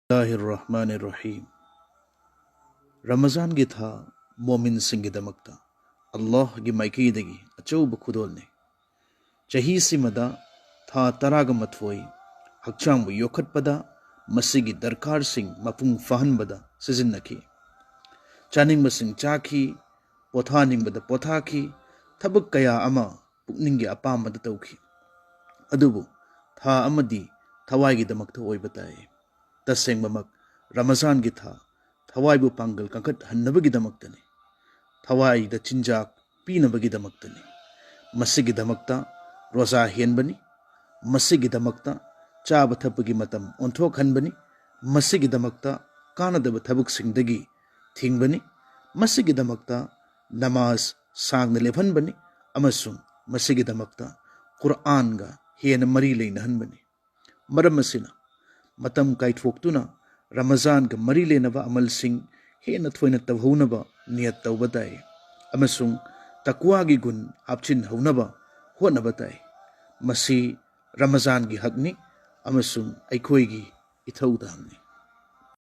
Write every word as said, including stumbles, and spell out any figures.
ꯕꯤꯁꯃꯤꯜꯂꯥꯍꯤꯔ ꯔꯍꯃꯥꯅꯤꯔ ꯔꯍꯤꯝ꯫ ꯔꯃꯖꯥꯟꯒꯤ ꯊꯥ ꯃꯣꯃꯤꯟꯁꯤꯡꯒꯤꯗꯃꯛꯇ ꯑꯜꯂꯥꯍꯒꯤ ꯃꯥꯏꯀꯩꯗꯒꯤ ꯑꯆꯧꯕ ꯈꯨꯗꯣꯜꯅꯤ꯫ ꯆꯍꯤꯁꯤꯃꯗ ꯊꯥ ꯇꯔꯥꯒ ꯃꯥꯊꯣꯏ ꯍꯛꯆꯥꯡꯕꯨ ꯌꯣꯛꯈꯠꯄꯗ, ꯃꯁꯤꯒꯤ ꯗꯔꯀꯥꯔꯁꯤꯡ ꯃꯄꯨꯡ ꯐꯥꯍꯟꯕꯗ ꯁꯤꯖꯤꯟꯅꯈꯤ꯫ ꯆꯥꯅꯤꯡꯕꯁꯤꯡ ꯆꯥꯈꯤ, ꯄꯣꯊꯥꯅꯤꯡꯕꯗ ꯄꯣꯊꯥꯈꯤ, ꯊꯕꯛ ꯀꯌꯥ ꯑꯃ ꯄꯨꯛꯅꯤꯡꯒꯤ ꯑꯄꯥꯝꯕꯗ ꯇꯧꯈꯤ꯫ ꯑꯗꯨꯕꯨ ꯊꯥ ꯑꯃꯗꯤ ꯊꯋꯥꯏꯒꯤꯗꯃꯛꯇ ꯑꯣꯏꯕ ꯇꯥꯏ꯫ ꯇꯁꯦꯡꯕꯃꯛ, ꯔꯃꯖꯥꯟꯒꯤ ꯊꯥ ꯊꯋꯥꯏꯕꯨ ꯄꯥꯡꯒꯜ ꯀꯟꯈꯠꯍꯟꯅꯕꯒꯤꯗꯃꯛꯇꯅꯤ꯫ ꯊꯋꯥꯏꯗ ꯆꯤꯟꯖꯥꯛ ꯄꯤꯅꯕꯒꯤꯗꯃꯛꯇꯅꯤ꯫ ꯃꯁꯤꯒꯤꯗꯃꯛꯇ ꯔꯣꯖꯥ ꯍꯦꯟꯕꯅꯤ꯫ ꯃꯁꯤꯒꯤꯗꯃꯛꯇ ꯆꯥꯕ ꯊꯛꯄꯒꯤ ꯃꯇꯝ ꯑꯣꯟꯊꯣꯛꯍꯟꯕꯅꯤ꯫ ꯃꯁꯤꯒꯤꯗꯃꯛꯇ ꯀꯥꯟꯅꯗꯕ ꯊꯕꯛꯁꯤꯡꯗꯒꯤ ꯊꯤꯡꯕꯅꯤ꯫ ꯃꯁꯤꯒꯤꯗꯃꯛꯇ ꯅꯃꯥꯖ ꯁꯥꯡꯅ ꯂꯦꯞꯍꯟꯕꯅꯤ꯫ ꯑꯃꯁꯨꯡ ꯃꯁꯤꯒꯤꯗꯃꯛꯇ ꯀꯨꯔꯑꯥꯟꯒ ꯍꯦꯟꯅ ꯃꯔꯤ ꯂꯩꯅꯍꯟꯕꯅꯤ꯫ ꯃꯔꯝ ꯑꯁꯤꯅ, ꯃꯇꯝ ꯀꯥꯏꯊꯣꯛꯇꯨꯅ ꯔꯃꯖꯥꯟꯒ ꯃꯔꯤ ꯂꯩꯅꯕ ꯑꯃꯜꯁꯤꯡ ꯍꯦꯟꯅ ꯊꯣꯏꯅ ꯇꯧꯍꯧꯅꯕ ꯅꯤꯌꯠ ꯇꯧꯕ ꯇꯥꯏ꯫ ꯑꯃꯁꯨꯡ ꯇꯛꯋꯥꯒꯤ ꯒꯨꯟ ꯍꯥꯞꯆꯤꯟꯍꯧꯅꯕ ꯍꯣꯠꯅꯕ ꯇꯥꯏ꯫ ꯃꯁꯤ ꯔꯃꯖꯥꯟꯒꯤ ꯍꯛꯅꯤ ꯑꯃꯁꯨꯡ ꯑꯩꯈꯣꯏꯒꯤ ꯏꯊꯧꯗꯥꯡꯅꯤ꯫